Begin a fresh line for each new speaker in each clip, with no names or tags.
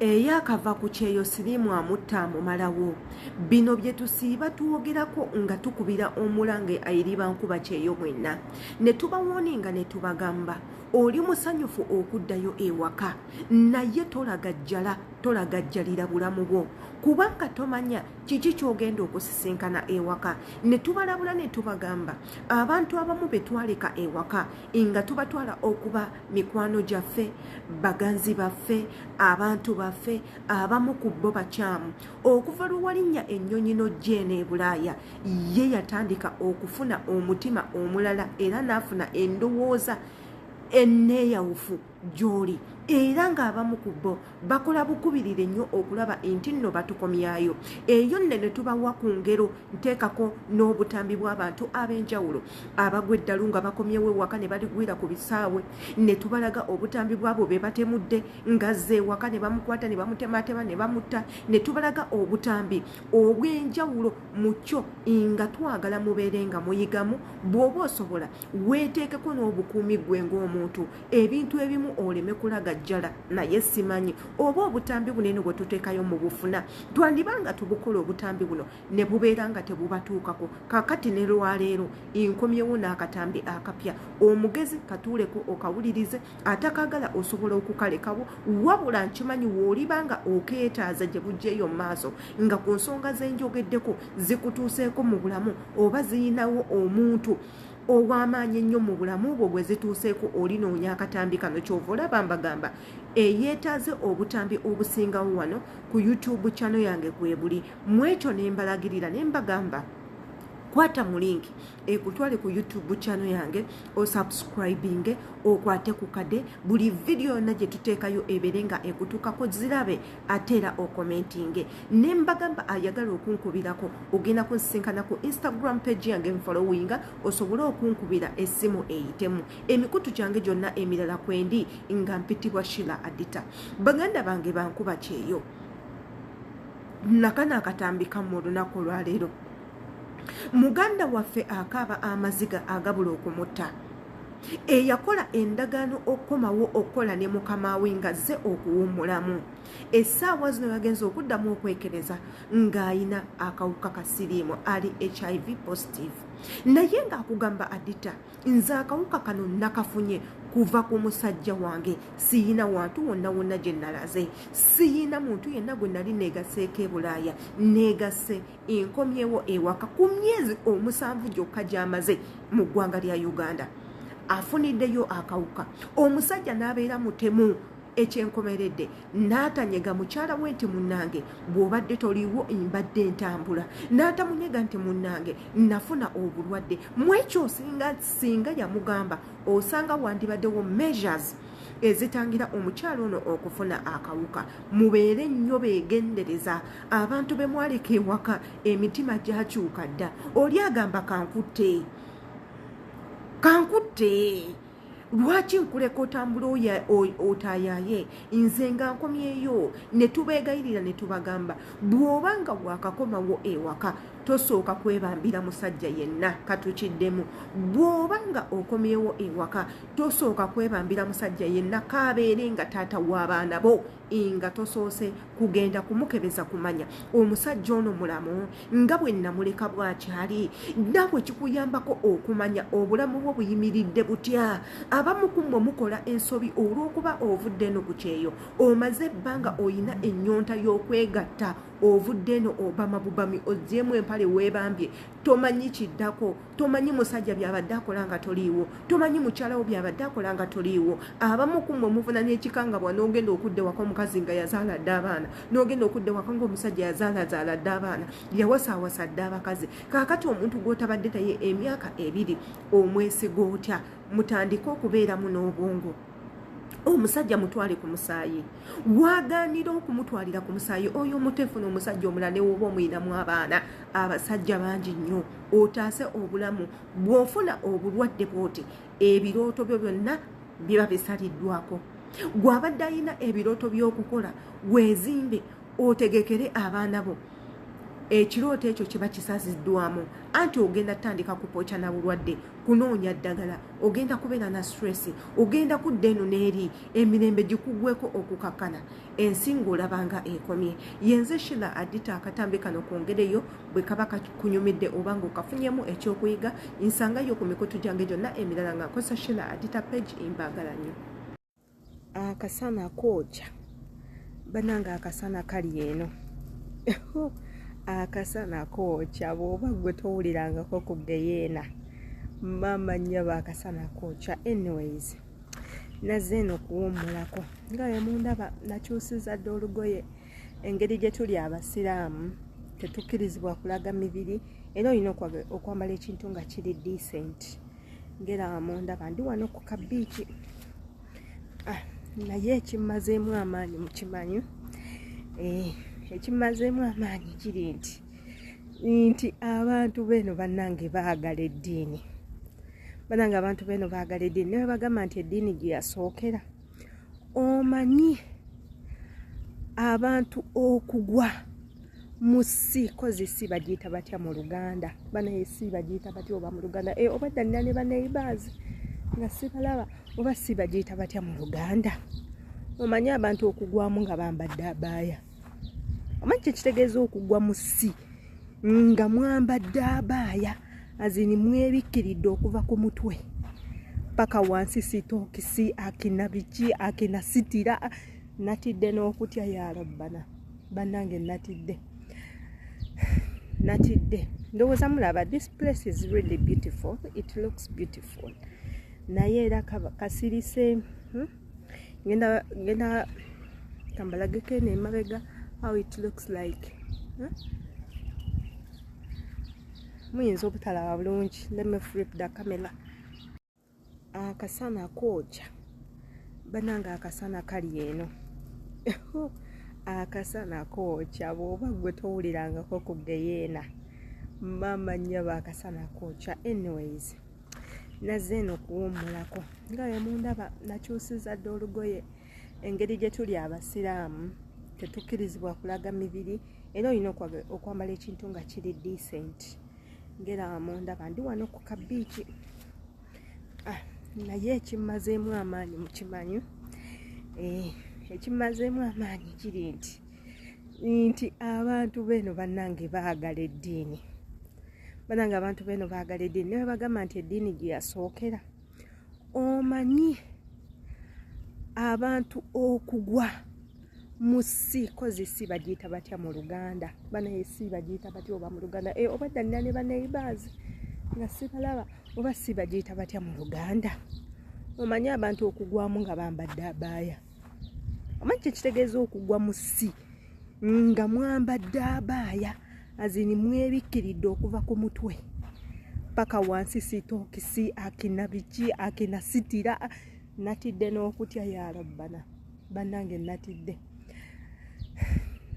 Eyakava ku kyeyo siriimu amutta amumalawo. Bino bye tusiiba twogerako nga tukubira omulange eri bankuba kyeyo mwenna ne tubawooninga ne tubagamba oli musanyufu okuddayo ewaka naye tolagajjala tolagajjalira bulamu bwo kubanga tomanya kiki ky'ogenda okusisinkana ewaka. Ne tubalabula ne tubagamba abantu abamu be twaleka ewaka nga tubatwala okuba mikwano gyaffe, baganzi baffe, abantu baffe, abamu ku bo bakyamu. Okuva lwe walinnya ennyonyi n'ojja eno e Bulaaya, ye yatandika okufuna omutima omulala era n'afuna endowooza enneeyawufu gy'oli, era ng'abamu ku bo bakola bukubirire nnyo okulaba nti nno batukomyayo. Eyo nno ne tubawa ku ngero, nteekako n'obutambi bw'abantu ab'enjawulo abagwa eddalu nga bakomyewo ewaka ne baligwira ku bisaawe, ne tubalaga obutambi bw'abo be batemudde ng'azze ewaka ne bamukwata ne bamutematema ne bamutta, ne tubalaga obutambi obw'enjawulo mu kyo nga twagala mubeere nga muyigamu. Bw'oba osobola weeteekeko n'obukuumi ggwe ng'omuntu, ebintu ebimu oleme kulagajjala. Naye simanyi oba obutambi buno eno bwe tuteekayo mu bufuna, twandiba nga tubukola obutambi buno ne bubeera nga tebubatuukako. Kaakati ne lwaleero nkomyewo n'akatambi akapya. Omugezi katuuleko okawulirize, atakaagala osobola okukalekawo, wabula nkimanyi w'oliba nga okeetaaza gye bujja eyo mu maaso nga ku nsonga ze njogeddeko zikutuuseeko mu bulamu oba ziyinawo omuntu ow'amaanyi ennyo mu bulamu bwo gwe zituuseeko, olinoonya akatambi kano. Kyova olaba mbagamba eyeetaaze obutambi obusingawo wano ku YouTube channel yange kwebuli. Mu ekyo ne mbalagirira ne mbagamba kwata mu link ekutwale ku YouTube channel yange, osubscribinge, okwate ku kade, buli vidiyo yonna gye tuteekayo ebeere nga ekutuukako, zirabe ate era okomentinge. Ne mbagamba ayagala okunkubirako ogenda kunsisinkana ku Instagram page yange, nfollowinga osobole okunkubira essimu eyitemu. Emikutu gyange gyonna emirala kwendi nga mpitibwa Shila Adita. Baganda bange bankuba kyeyo, nakano akatambi kammwe olunaku olwaleero, muganda waffe akaaba amaziga agabula okumutta, eyakola endagaano okukomawo okukola ne mukama we nga zze okuwummulamu. Essaawa zino yagenza okuddamu okwekereza ng'ayina akawuka ka siriimu, ali HIV positive. Naye ng'akugamba, "Adita, nze akawuka kano nakafunye kuva ku musajja wange. Siyina wantu wonna wonna gye nalaze, siyina muntu yenna gwe nali neegaseeko e Bulaaya. Neegasse, nkomyewo ewaka." Ku myezi 7 gyokka gy'amaze mu ggwanga lya Uganda afuniddeyo akawuka. Omusajja n'abeera mutemu ekyenkomeredde, n'atanyega mukyala we nti, "Munnange, bw'obadde toliiwo mbadde ntambula." N'atamunyega nti, "Munnange, nafuna obulwadde." Mu ekyo osinga singa yamugamba, osanga wandibaddewo measures ezitangira omukyala ono okufuna akawuka. Mubeere nnyo beegendereza abantu be mwaleka ewaka, emitima gyakyuka dda. Oli agamba, "Kankutte, kankutte, lwaki nkuleka otambula otaayaye nze nga nkomyeyo?" Ne tubeegayirira ne tubagamba, bw'oba nga bwakakomawo ewaka tosooka kwebambira musajja yenna. Katukiddemu, bw'oba nga okomyewo ewaka tosooka kwebambira musajja yenna, kabeere nga taata w'abaana bo, nga tosoose kugenda kumukebeza kumanya omusajja ono mulamu nga bwe namuleka bwakyali. Naawe kikuyambako okumanya obulamu bwo buyimiridde butya. Abamu ku mmwe mukola ensobi olw'okuba ovudde eno ku kyeyo, omaze ebbanga, oyina ennyonta y'okwegatta, ovudde eno obama bubami, ogyemu empale weebambye, tomanyi kiddako, tomanyi musajja byabadde akola nga toliiwo, tomanyi mukyalawo byabadde akola nga toliiwo. Abamu ku mmwe mufuna n'ekikangabwa, n'ogenda okudda ewaka omukazi nga yazaala dde abaana, n'ogenda okudda ewaka ng'omusajja yazaalazaala dde abaana, yawasaawasa dde abakazi. Kaakati omuntu gw'otabadde naye emyaka 2 omwesiga otya? Mutandike okubeeramu n'obwongo. Omusajja mutwale ku musaayi, wagaanira okumutwalira ku musaayi oyo omuteefu n'omusajja omulala newoba omuyinamu abaana. Abasajja bangi nnyo. Otaase obulamu. Bw'ofuna obulwadde bwoti, ebirooto byo byonna biba bisaliddwako. Gwabadde alina ebirooto by'okukola, weezimbe, otegekere abaana bo. Ekirooto ekyo kiba kisaziddwamu, anti ogenda tandika kupooca na bulwadde, kunoonya ddagala, ogenda kubeera na stress, ogenda kudda eno n'eri, emirembe gikugweko, okukakkana ensi ng'olabanga ekomye. Yenze Shila Adita. Akatambi kano kwongereyo bwe kaba kakunyumidde oba ng'okafunyemu ekyokuyiga. Nsangayo ku mikutu gyange gyonna emirala nga nkozesa Shila Adita page. Mbaagala nnyo. Akasana kookya banange, akasana kali eno, akasana kookya. Bw'oba gwe towulirangako ku geyeena, maama nnyabo, akasana kookya. Anyways, nazze eno okuwummulako. Nga bwe mundaba, nakyusiza dda olugoye. Engeri gye tuli abasiraamu, tetukkirizibwa kulaga mibiri, era olina okwambala ekintu nga kiri decent. Ngera mundaba, ndi wano ku kabiiki. Ah, naye ekimmazeemu amaanyi mukimanyi? Ekimmazeemu amaanyi kiri nti abantu beeno bannange baagala eddiini. Bannange, abantu beeno baagala eddiini, naye bagamba nti eddiini gye yasookera. Omanyi abantu okugwa mu si kozi, si bagiyita batya mu Luganda? Banaye, si bagiyita batya oba mu Luganda? Oba dda nina ne baneighbors nga sibalaba. Oba si bagiyita batya mu Luganda? Omanyi abantu okugwamu nga bambadde abaaya? Omanyi kyekitegeeza okugwa mu si nga mwambadde abaaya, azini mwebikkiridde okuva ku mutwe paka wansi, sitookisi, akina biki, akina sitira? Natidde n'okutya, ya Rabbana. Bannange, natidde, natidde. Ndowooza mulaba, this place is really beautiful, it looks beautiful, naye era kasirise, Ngenda kambalageko eno emabega how it looks like, Muyinza obutalaba bulungi. Let me flip the camera. Akasana kookya banange, akasana kali eno, akasana kookya. Bw'oba gwe towulirangako ku geyeena, maama nnyabo, akasana kookya. Anyways, nazze eno okuwummulako. Nga bwe mundaba, nakyusiza dda olugoye. Engeri gye tuli abasiraamu, tetukkirizibwa kulaga mibiri, era olina okwambala ekintu nga kiri decent. Ngera mundaba, ndi wano ku kabiiki. Ah, naye ekimmazeemu amaanyi mukimanyi? Ekimmazeemu amaanyi kiri nti abantu beeno bannange baagala eddiini. Bannange, abantu beeno baagala eddiini, naye bagamba nti eddiini gye yasookera. Omanyi abantu okugwa mu si kozi, si bagiyita batya mu Luganda? Banaye, si bagiyita batya oba mu Luganda? Oba dda nina ne baneighbors nga sibalaba. Oba si bagiyita batya mu Luganda? Omanyi abantu okugwamu nga bambadde abaaya? Omanyi kyekitegeeza okugwa mu si nga mwambadde abaaya, azini mwebikkiridde okuva ku mutwe paka wansi, sitookisi, akina biki, akina sitira? Natidde n'okutya, ya Rabbana. Bannange, natidde,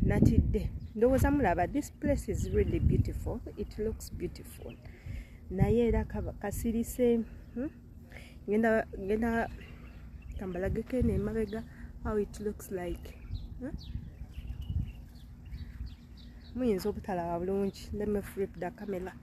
natidde. Ndowooza mulaba, this place is really beautiful, it looks beautiful, naye era kasirise, Ngenda kambalageko eno emabega how it looks like, Muyinza obutalaba bulungi. Let me flip the camera.